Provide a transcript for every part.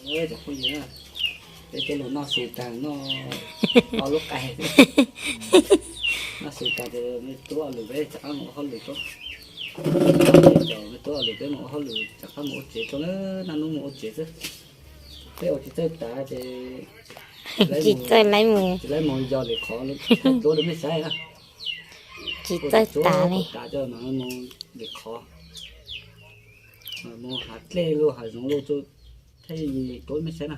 Cov phooj ywg, peb coj los noj su tag, noj ob lub qai, noj su tag ces me tub ob lwm peb rov qab mus ua hauj lwm tso. Coj me tub ob lwm peb mus ua hauj lwm rov qab mus ua tsev tso na, naj nub mus ua tsev xwb. Peb ua tsis txawj tav ces tsis txawj laib mus, tsis laib mus yos lwm qhov, thaij duab rau mej saib na. Tsis txawj tav li, tav coj mas mus lwm qhov, mus hav dlej los hav zoov los thiaj li rau mej saib na.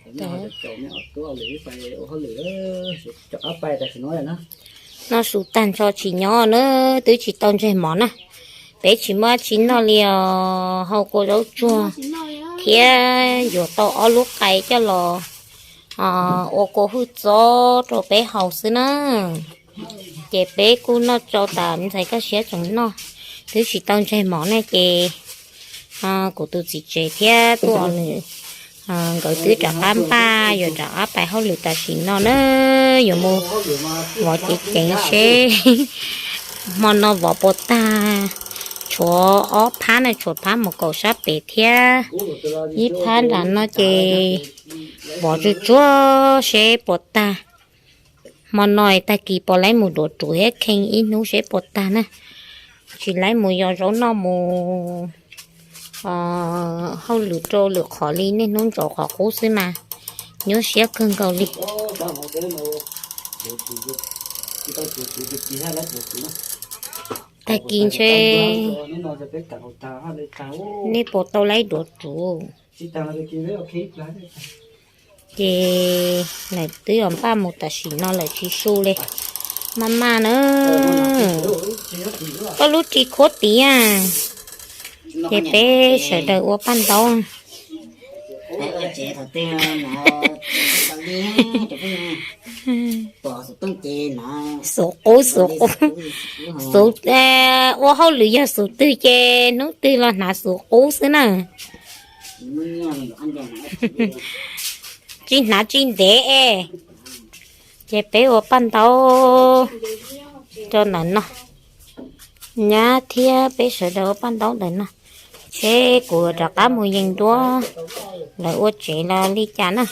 Caum me tub ob lwm pais ua hauj lwm, rov qab pais tam sim no na. Noj su tag nrho tsis nyob na, twb tsis tau ntseg mov na. Peb tsis muaj dab tsi noj li os, hau kua zaub tsuag thiab yuav tau ob lub qai coj los ua kua hwj txob rau peb haus xwb na. Ces peb kuj noj tsau tas ntxhais kaj siab tseem noj, twb tsis tau ntseg mov ne ces kuv tus txiv tsev thiab tub ob lwm nkawd twb rov qab npaj yuav rov qab pais hauj lwm tam sim no na, yuav mus vov cev ceev seb hmo no vov puas tag. Tshuav ob phab na, tshuav phab mus kaum sab pem thiab ib phab nram no ces vov tsuag tsuag seb puas tag. Hmo no tag kis puas laib mus duav ruv thiab khee ib hnub seb puas tag na. Tsis laib mus yos zaub noj mus hauj lwm rau lwm qhov li, niaj hnub ntsaum qhov qub xwb mas nyuaj siab kawg nkaus li. Tag kis ntshe nej puas tau laib duav ruv. Ces lawv twb yuav npaj mus tam sim no lawm tsis su li. Maj maj na. Koj lub ris khuab tid a. Ces peb sawv daws ua paj ntaub. Xuv qub, xuv qub, xuv, ua hauj lwm yog xuv twg ces hnub twg los hnav xuv qub xwb na. Tsis hnav tsis ntev es. Ces peb ua paj ntaub rau ntawm no. Nyab thiab peb sawv daws ua paj ntaub ntawm no. Seb kuv rov qab mus yees duab lawv ua tsev los li cas na.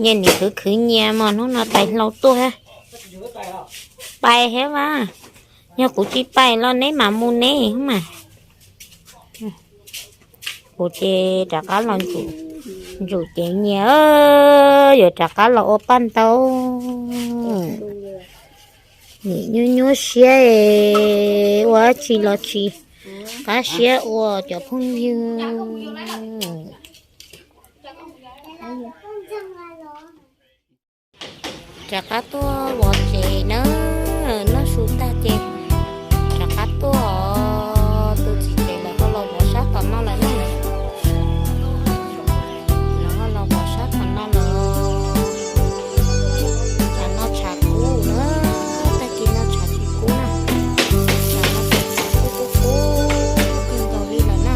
Nyias nim khwv khwv nyias mas hnub no tais hlau tuaj. Pais thiab mas, yog kuv tsis pais los neb mam mus neb mas. Kuv ces rov qab los ntsum cev nyias, yuav rov qab los ua paj ntaub. Nim nyuaj nyuaj siab, ua dab tsi los tsis qab siab ua cov phooj ywg. Rov qab tuaj vov tsev na, noj su tag ces rov qab tuaj. Tus txiv tsev lawv ho los vov sab tom no lawm na. Lawv ho los vov sab tom no lawm. Tshav no tshav kub na, tag kis no tshav tsis kub na. Tshav no tshav kub kub kub kawg nkaus li lawm na.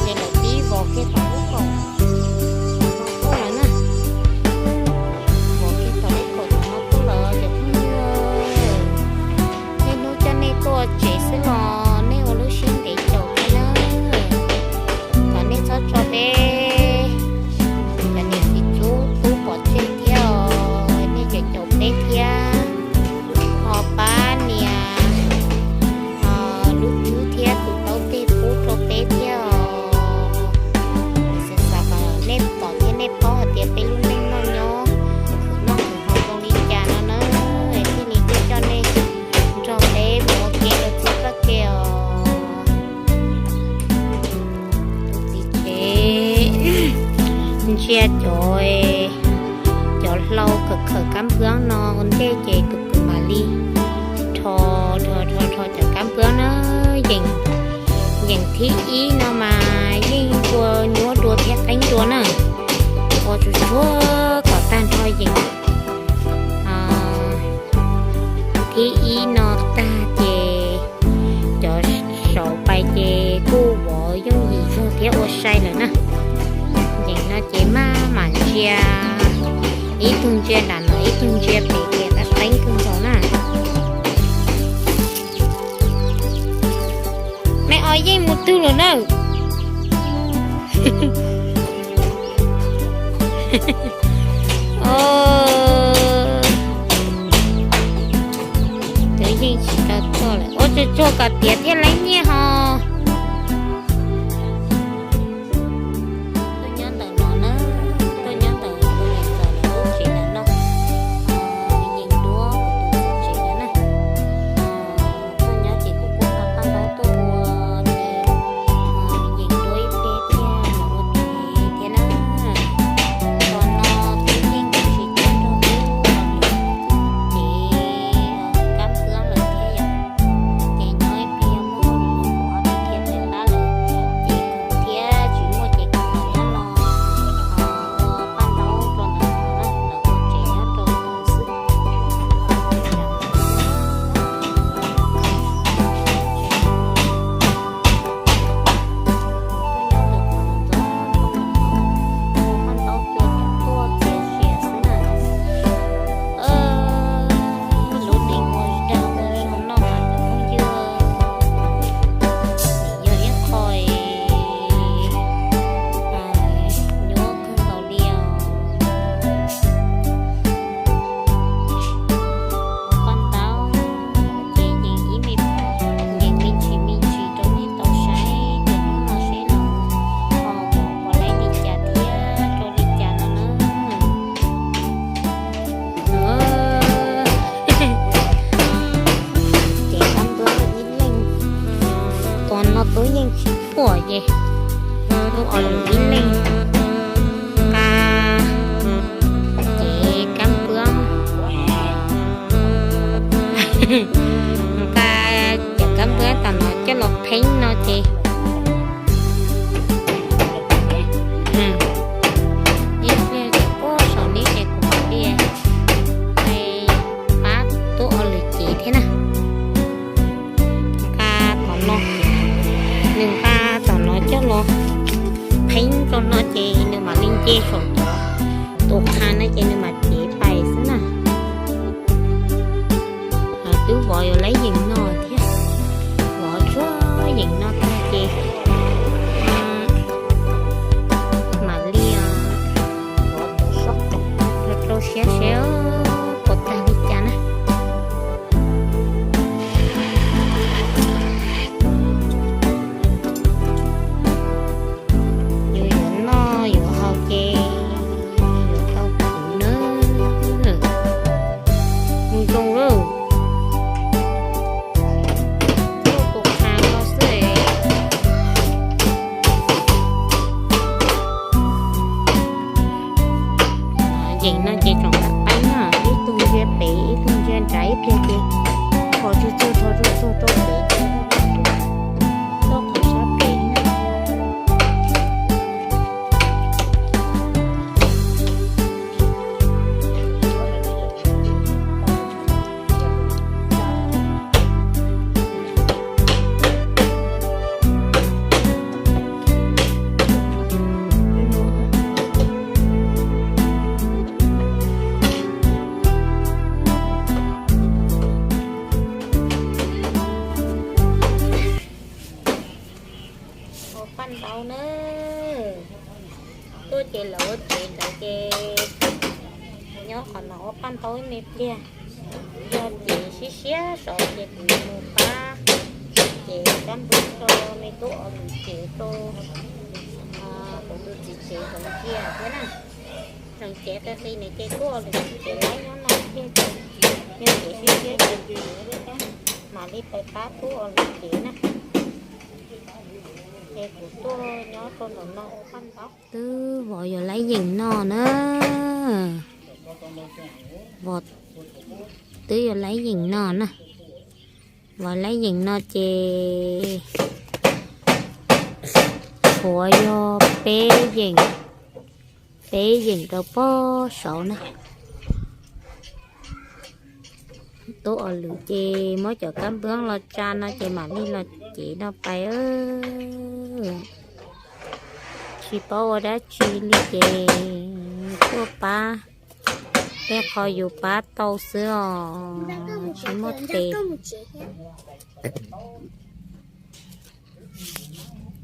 Ces lawv pib vov kiag tom lub kaum no tuaj lawm na. Vov kiag tom lub kaum no tuaj lawm cov phooj ywg. Niaj hnub coj nej tuaj tsev xwb los nej ua lub siab ntev caum thiab na. Thov nej txhob tso peb cov niam txiv tub pov tseg thiab os, nej caum caum peb thiab. Ho pab nias lub cub thiab tus taub tej pub rau peb thiab os. Xav xav kom nej pom thiab nej paub hais tias peb lub neej noj nyob khwv noj khwv haus zoo li cas no na, thiaj li tuaj coj nej nrog peb mus ua ke rau txij paj ke os. Tus txiv tsev ntsia cov, cov hlau khawm khawm kab nplooj no ua ntej ces tus kwv mam li rho, rho, rho, rho cov kab nplooj na. Yeem, yeem thib ib no mas yeej ua nyuaj dua thiab qeeb dua na. Ua tsuag tsuag kom tag nrho yeem thib ib no tag ces cov saud pais ces kuj vov yooj yim zog thiab ua sai lawm na. Yeem no ces maj mam ntsia, ib tug ntsia nram no ib tug ntsia pem ces qeeb qeeb kawg nkaus na. Mej Yeej mus twg lawm na? Twb yeej tsis tau tuaj lawm. Ua tsuag tsuag kom tiav thiaj laib nyiaj ho. Tuaj nyob ntawm no na, tuaj nyob ntawm tus niam ntxawm lawv lub tsev ntawm no, yees duab kuv tus txiv tsev ntawd na. Tuaj nyob ces kuv kuj nrog paj ntaub tuaj ua ces yees duab ib pliag thiaj los ua ke thiab na. Qhov no twb yeej tsis tau nrog tub ua lawm, ces kab npwab lawm thiab yom. Ces nyob ib pliag muaj lus kuv ho thiaj khiav pais pab lawm, ces kuv thiab tsis muaj ces kuv los nyob no, ua paj ntaub rau ntawm no na, lawv ua tsev nyob rau ntawd xwb. Ua paj ntaub cua tuaj txias sia xwb na. Lub neej ua dag ua zog noj mas cov phooj ywg, yog ib qho nyuaj kawg nkaus li os. Ua paj ntaub ces yees ib me, yees me ntsis me ntsis rau nej tau saib, ces hnub no seb los ho puas laib li cas thiab rau li cas no na. Ces kab npwab ib leeg, tus no twb yeej tsis puas ces tub ua lwm ib leeg nqa ces kab npwab, nqa cov kab npwab tam no coj los pheeb no ces ib pliag ces puag saum no ces kuv mam li pab tub ua lwm cev thiab na. Nqa tom no, nws nqa tom no coj los pheeb rau no ces nws mam li nce saum cov tus qha no ces nws mam cev pais xwb na. Twb vov yuav laib yeem no thiab, vov tsuag yeem no tag ces mam li vov rau siab seb puas tag li cas na. Yus yuav noj yuav haus ces yuav tau khwv nawb. Mus zoo lawm. Tuaj tus qha no xwb. Yeem no ces tsoom lam qaib na, ib tug ntsia pem ib tug ntsia nrad, ib pliag ces qhov tsuag tsuag rho tsuag tsuag rau pem, rau qhov sab pem. Ua paj ntaub na. Tuaj ces lawv ua tsev ntawd ces nyob qhov no ua paj ntaub ib me pliag. Yog ces siab siab zog ces kuv yuav mus pab ces kab npwab rau me tub ua lwm cev rau kuv tus txiv tsev tseem cia thiab na. Tseem cev qis qis ne ces tub ua lwm cev laib nyob no thiab ces yog ces siab siab ces mam li pais pab tub ua lwm cev na. Ces kuv tuaj nyob rau ntawm no ua paj ntaub. Twb vov yuav laib yeem no na. Vov, twb yuav laib yeem no na. Vov laib yeem no ces tshuav yog peb yeem, peb yeem rau pog saud na. Tub ua lwm ces muab cov kab npwab los tsa no ces mam li los cev no pais. Tsis paub ua dab tsi li ces tuaj pab tej qho yus pab tau xwb os, tsis muaj tes.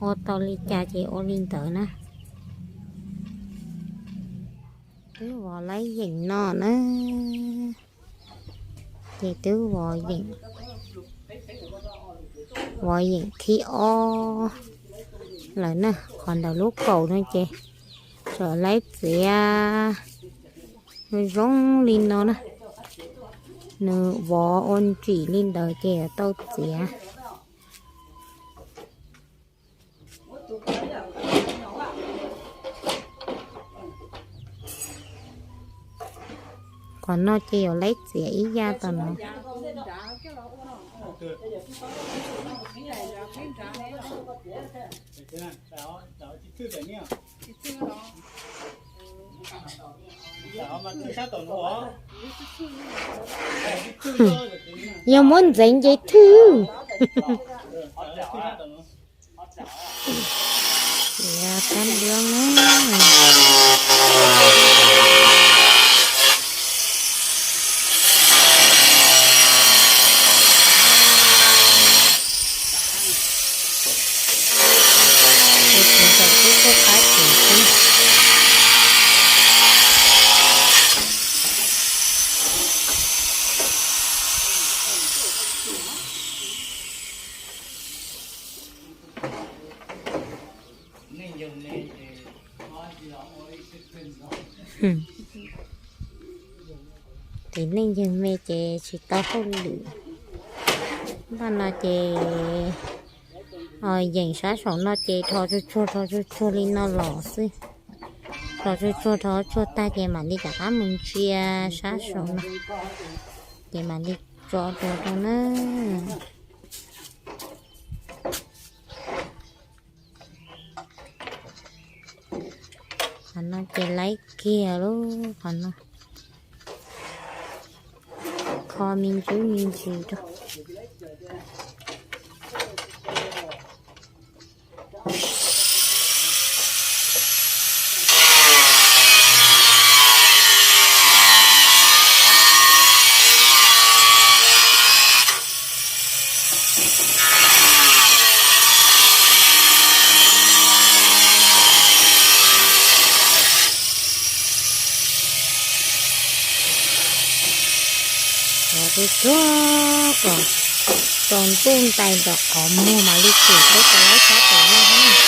Ua tau li cas ces ua li ntawd na. Twb vov laib yeem no na, ces twb vov yeem, vov yeem thib ob lawm na. Qhov ntawm lub kaum no ces tseem laib txiav zoo li no na. Nws vov ua ntsim li ntawd ces yuav tau txiav. Qhov no ces yuav laib txiav ib yam tom no. Yog muab ntxeev ces thwj. Tab nplooj na. Ces neej yawg me ces tsis tau hauj lwm. Npaj no ces yeem sab saum no ces rho tsuag tsuag rho tsuag tsuag li no los xwb. Rho tsuag tsuag rho tsuag tag ces mam li rov qab mus ntsia sab saum no, ces mam li tso dua rau na. Qhov no ces laib kiag lub qhov no, kho me ntsis me ntsis rau. Ua tsuag tsuag kom tsaus ntuj ntais ntawm qhov muag mam li tsum peb cov laib sab pem no thiab.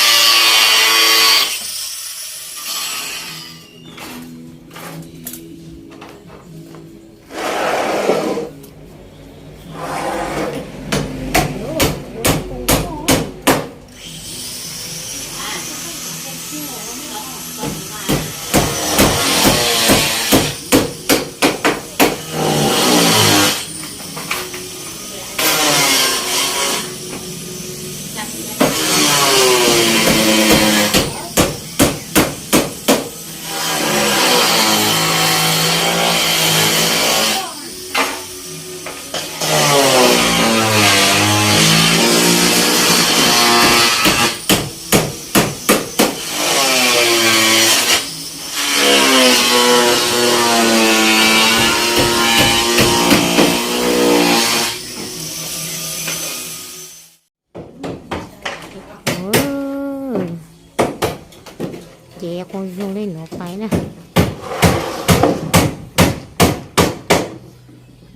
Ces quas zoo li nuav pais na.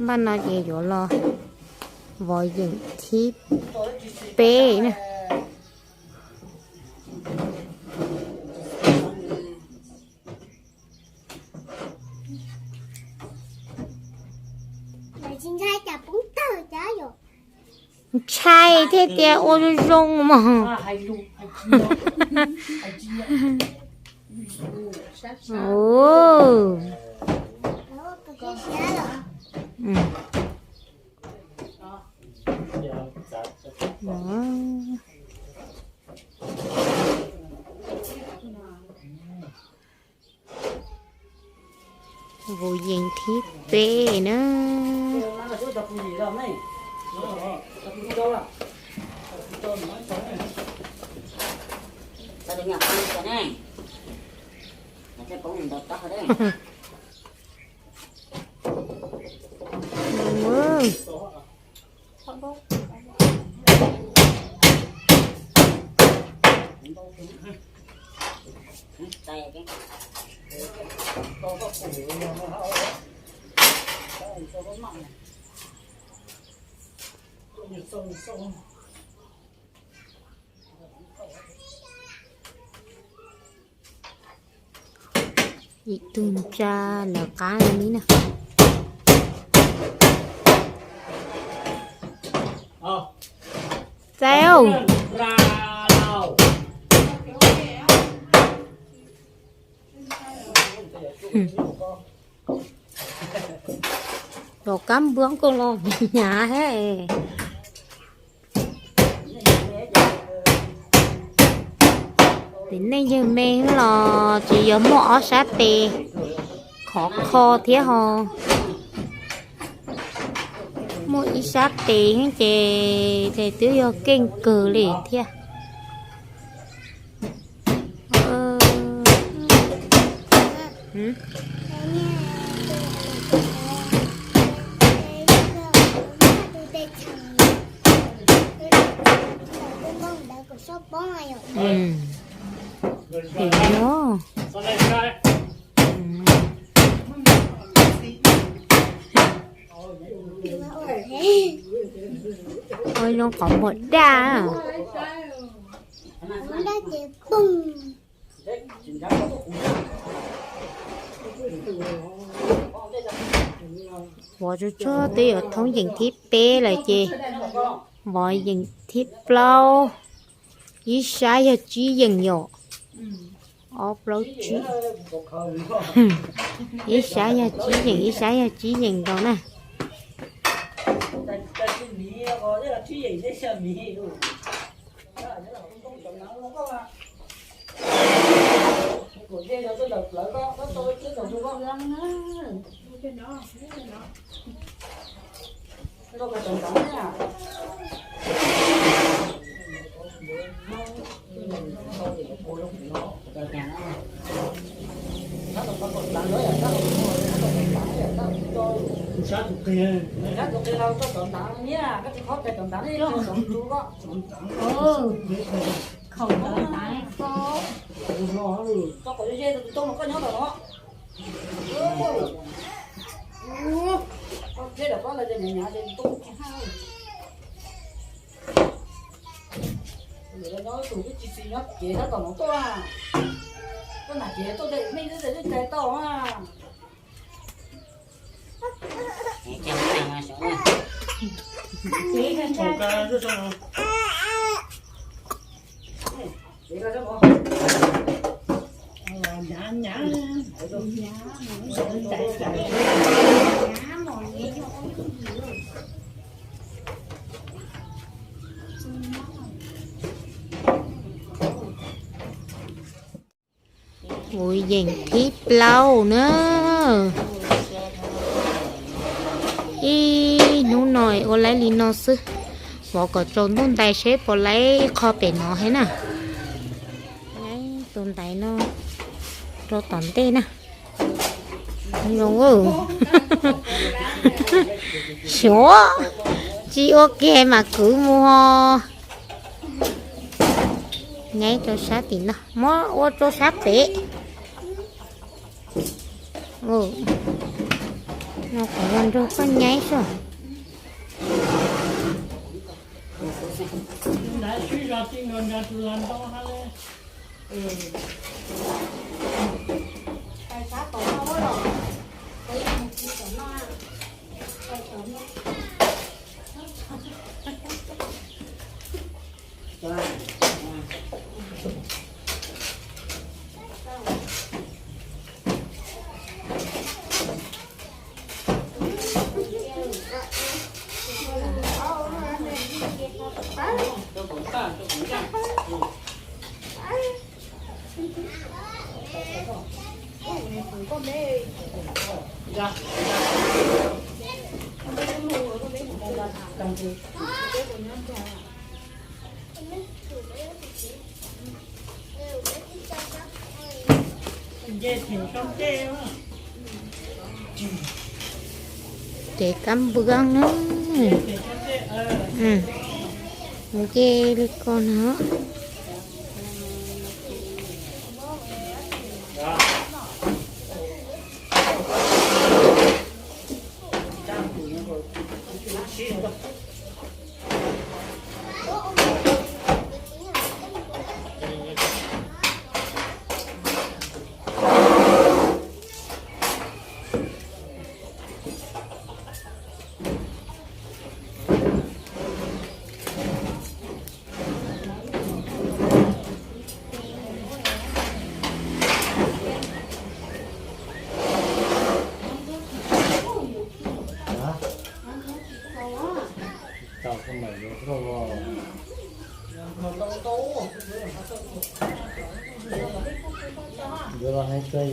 Npaj no ces yuav los vov yeem thib peb na. Ntshai thiaj tias ua zoo zoo mog. Vov yeem thib peb na. Ib tug ntsa lawv qab li na. Txaus. Los kab npua koj los hnyav thiab. Ces nej yawg me los tsis yog muaj ob sab tes khov kho thiab ho muaj ib sab tes ces twb yog keej kawg li thiab. Ua zoo qhov muag daj. Vov tsuag tsuag twb yuav thoob yeem thib peb lawm ces vov yeem thib plaub. Ib sab yog tsib yeem yom. Ob plaub tsib. Ib sab yog tsib yeem, ib sab yog tsib yeem nkaus na. Kuv yeem thib plaub na. Ib hnub no ua laib li no xwb, vov kom tsaus ntuj ntais seb puas laib ib qho pem no thiab na. Laib tus ntaiv no rau tom ntej na. Zoo, suav tsis ua kiag mas kwv mus ho. Nyaib rau sab tim no, muab ua rau sab pem. No kuv los nrog koj nyaib soj. Ces kab npua na. Nce li ko no.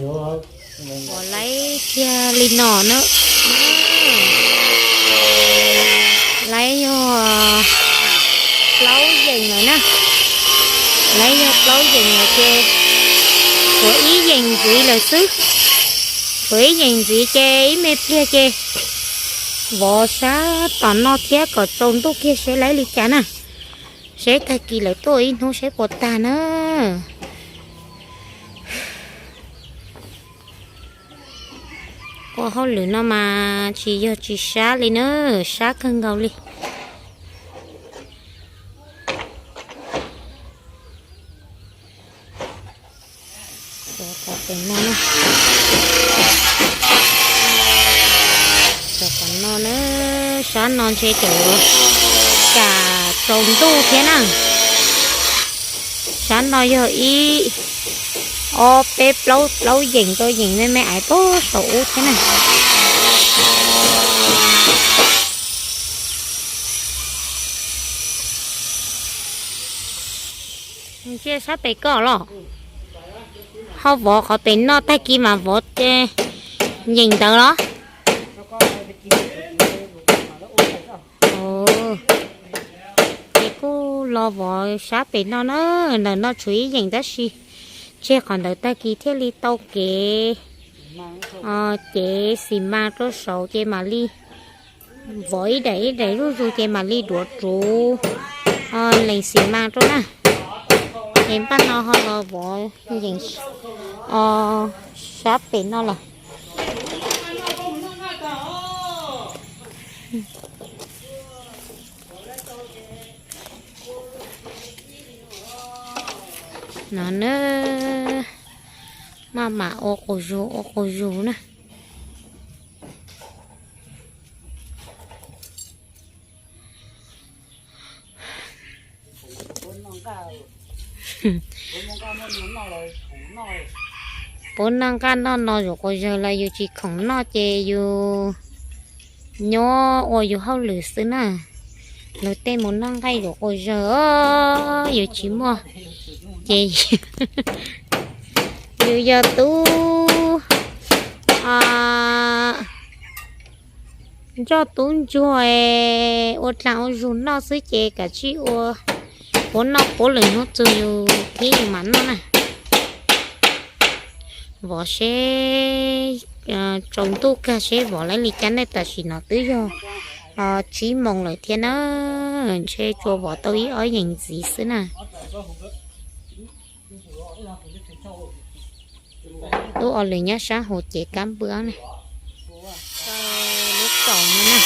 Ua laib kiag li no na. Laib yog plaub yees lawm na. Laib yog plaub yees lawm ces tshuav ib yees ntxiv lawm xwb. Tshuav ib yees ntxiv ces ib me pliag ces vov sab tom no thiab kom tsaus ntuj kiag seb laib li cas na. Seb tag kis lawv tuaj ib hnub seb puas tag na. Ua hauj lwm no mas tsis yog tsis sab li na, sab kawg nkaus li. Qhov pem no, qhov no na, sab no ntshe cov kam tsaus ntuj thiab na. Sab no yog ib, ob, peb, plaub, plaub yeem rau yeem me me aiv puag saum ub thiab na. Ntsia sab pem koj los. Ho vov qhov pem no tag kis mas vov yeem ntawd los. Ces kuj los vov sab pem no na, ntawm no tshuav ib yeem tab sis tseg qhov ntawd tag kis thiaj li tau kev cev xis mas rau saud ces mam li vov ib daim ib daim zuj zus ces mam li duav ruv lees xis mas rau na. Ces npaj no ho los vov yeem sab pem no lawm. No na, maj mam ua quas zug ua quas zug na. Puab noj nqaj noj no yuav quas zawg los yus tsis khoom noj ces yus nyob ua yus hauj lwm xwb na. Luag tej mus noj nqaij yuav quas zawg, yus tsis muaj ces yus yog tub ntsoj tub ntsuag ua dlaag ua zug noj xwb ces kav tsij ua puab noj puab lwm hnub txug yus thib yus mam noj na. Vov seb tsaus ntuj kag seb vov lawv li cas ne. Tam sim no twb yog tsib moos lawm thiab na, ntshe tsuas vov tau ib ob yeem ntxiv xwb na. Tub ua lwm nyob sab hauv ces kab npua ne. Lub kaum no na.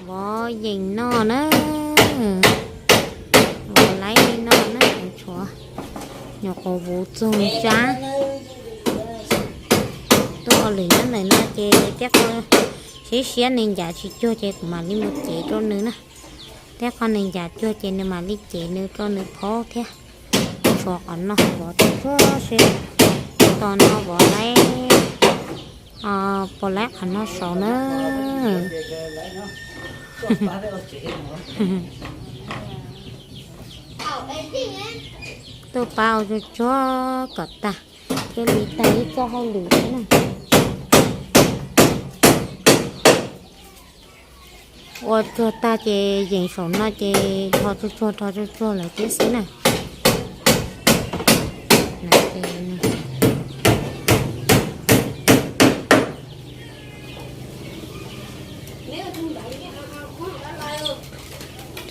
Vov yeem no na, vov laib li no na, tshuav nyuam qhuav vuv txug sab. Tub ua lwm nyob ntawm no ces thiab qhov tsis Ib siab nws ncav tsis cuag ces kuv mam li mus cev rau nws na. Thiab qhov nws ncav cuag ces nws mam li cev nws rau nws phob thiab. Tshuav qhov no vov tsuag tsuag seb tos no vov laib, puas laib qhov no saud na. Tuaj pab ua tsuag tsuag kom tag thiaj li tag ib txoj hauj lwm thiab na. Ua tsuag tag ces yeem saum no ces rho tsuag tsuag rho tsuag tsuag lawm thiab xwb na.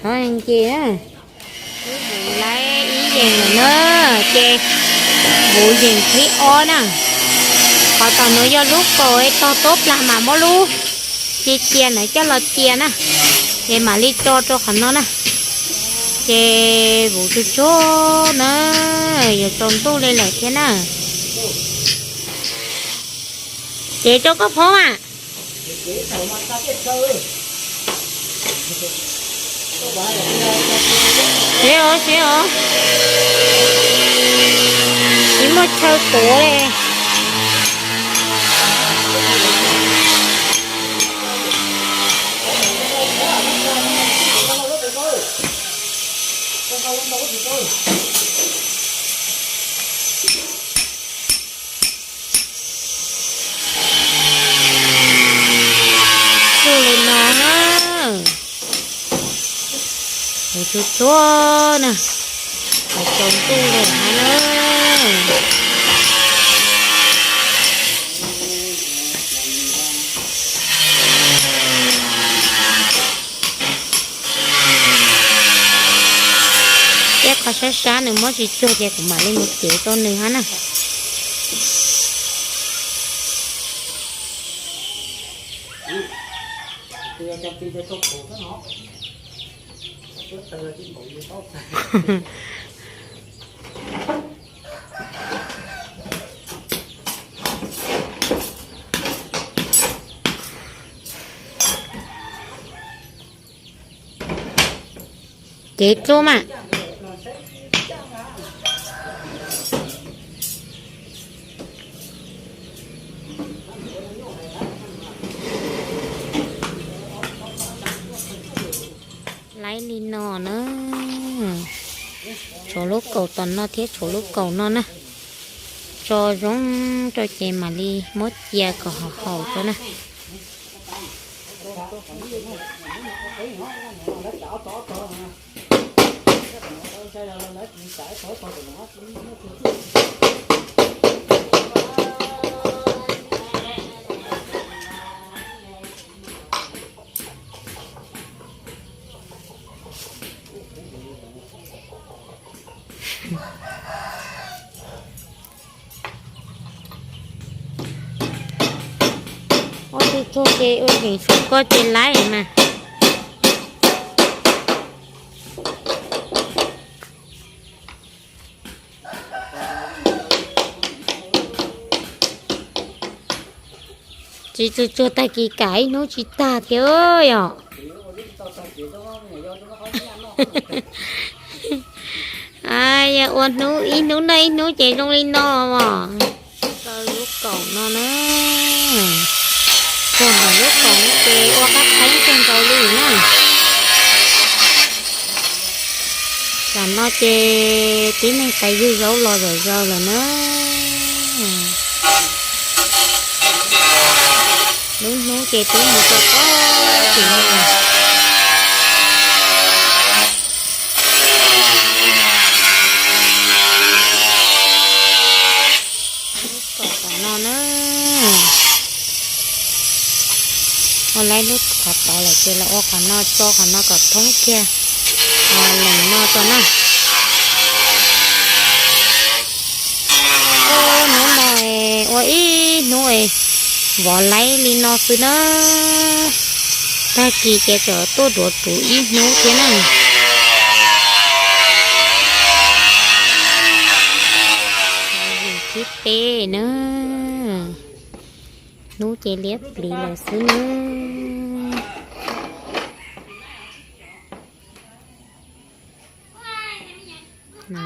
Rho nce na. Lawv ib yeem lawm na, ces kuv yeem thib ob na. Qhov tom nuav yog lub kaus es tog tob plag mas muab lub cia cia na coj los cia na, ces mam li tso rau qhov no na. Ces vuv tsuag tsuag na, yuav tsaus ntuj li lawm thiab na. Ces rau koj phob mas. Siav os, siav os, tsis muaj chaw tuav li. Tsuag li no na. Ua tsuag tsuag na, tsaus ntuj lawm na. Thiab qhov sab sab nws muab tsis tsuag ces kuv mam li mus cev rau nws hab na. Cev tsuag mas. Laib li no na, tshuav lub kaus tom no thiab tshuav lub kaus no na. Tso zoo rau ces mam li muab cia kom haum haum tso na. Ua tsuag tsuag ces ua yeem saum ko ces laib mas. Tsis tsuag tsuag tag kis kam ib hnub tsis tag thiab yom. Yog ua hnub ib hnub noj ib hnub ces zoo li no os. Tso lub kaum no na. Tsuag ntawm lub kaum no ces ua qab qeeb kawg nkaus li na. Tam no ces tib neeg pais ywg zaub los zom zaws lawm na. Lub hnub ces twb mus tau pob tim no. Lub kaum tom no na. Ua laib lub qhov tod lawm ces los ua qhov no, tso qhov no kom thoob kiag leem no tso na. Hnub no ua ib hnub vov laib li no xwb na. Tag kis ces tseem tuaj duav tsuv ib hnub thiab na. Thib peb na. Hnub Ces liab pliv lawm xwb na.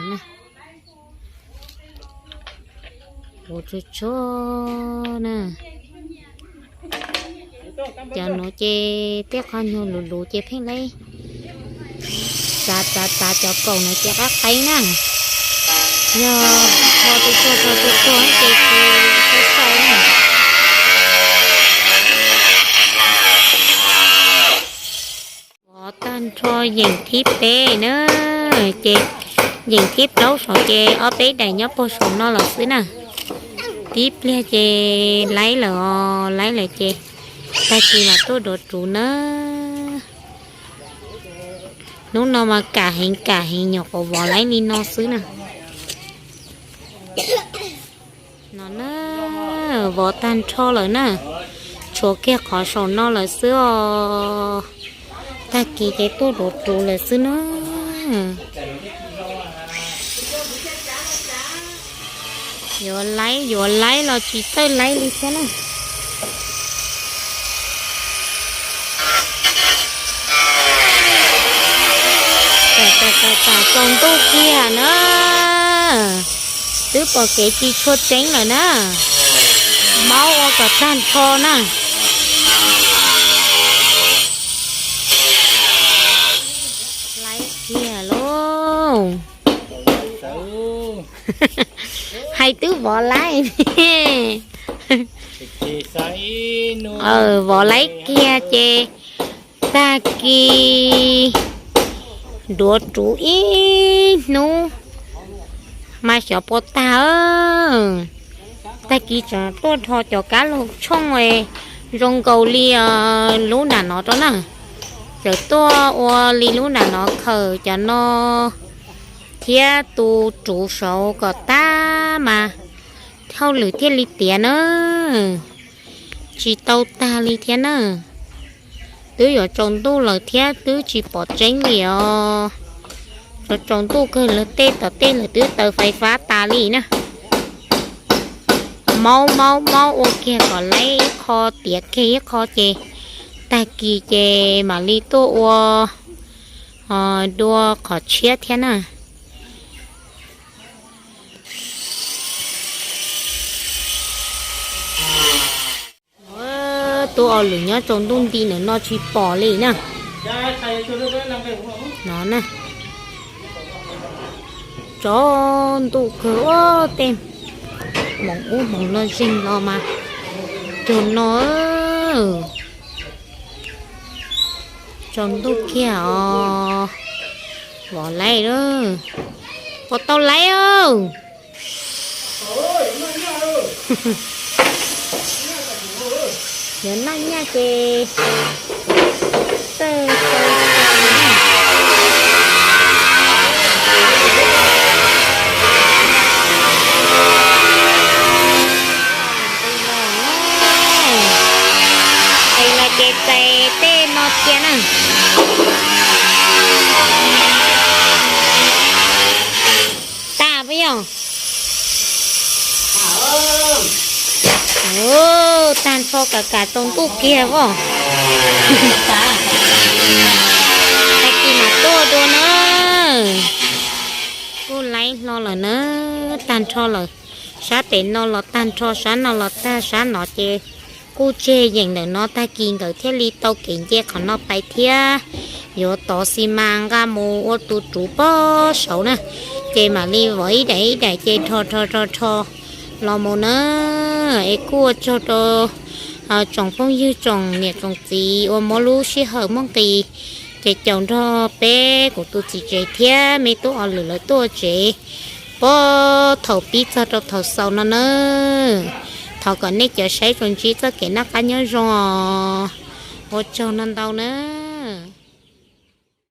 Ua tsuag tsuag na. Cov nuav ces tej qhov nyuag luv luv ces pheej laib txav txav txav cov kaum nuav ces qab qeeb na. Yog ho tsuag tsuag tsuag tsuag ces tsis txaus na. Vov tag nrho yeem thib peb na, ces yeem thib plaub saud ces ob peb daim nyob puag saum no lawm xwb na. Tib pliag ces laib lawm os, laib lawm ces tag kis mam tuaj duav ruv na. Hnub no mas kam heev kam heev nyuam qhuav vov laib li no xwb na. No na, vov tag nrho lawm na, tshuav kiag qhov saum no lawm xwb os. Tag kis ces tuaj duav ruv lawm xwb na. Yuav laib yuav laib los tsis txawj laib li thiab na. Tam tsaus ntuj kiag na, twb pom kev tsis tshua tseeb lawm na. Maub ua kom tag nrho na. Laib kiag lauj. Hais twb vov laib. Vov laib kiag ces tag kis duav ruv ib hnub mas xyov puas tag. Tag kis tseem tuaj rho cov kab laug tshooj zoo nkaus li lub nram no rau na. Txawm tuaj ua li lub nram no khaws cov no thiab tu ruv saud kom tag mas hauj lwm thiaj li tiav na. Tsis tau tag li thiab na. Twb yuav tsaus ntuj lawm thiab twb tsis pom tseeb li os. Tsaus tsaus ntuj kawg lawm tej tom tej lawm twb taws fais fab tas li na. Maub maub maub ua kiag kom laib ib qho tiav kiag ib qho ces tag kis ces mam li tuaj ua dua qhov tshiab thiab na. Tuaj ua lwm nyob tsaus ntuj nti ntawm no tsis pom li na. No na, tsaus ntuj kawg ua tej hmoov ub hmoov no zeeg los mas cuag no. Tsaus ntuj kiag os. Vov laib lawm. Puas tau laib os? Yuav noj nyaj ces txawj tau tau. Tes los ces txais tej no cia na. Tas pab yog. Tag nrho kam kam tsaus ntuj kiag os. Tag kis mam tuaj dua na. Kuj laib hlo lawm na, tag nrho lawm. Sab pem no los tag nrho, sab no los tag, sab no ces kuj tseg yeem ntawm no, tag kis nkawd thiaj li tau kev nce qhov no pais thiab. Yuav tov xi mas nqa mus ua tus ruv pog saud na, ces mam li vov ib daim ib daim ces rho rho rho rho los mus na. Es kuj ua tsaug rau tsoom phooj ywg tsoom niam tsoom txiv uas muab lub sij hawm muaj nqis ces caum nrog peb kuv tus txiv tsev thiab me tub Os Lwm lawv tuaj tsev puag thaum pib txog rau thaum xaus no na. Thov kom nej cov saib tsuas ntsib txoj kev noj qab nyob zoo os. Ua tsaug ntau ntau na.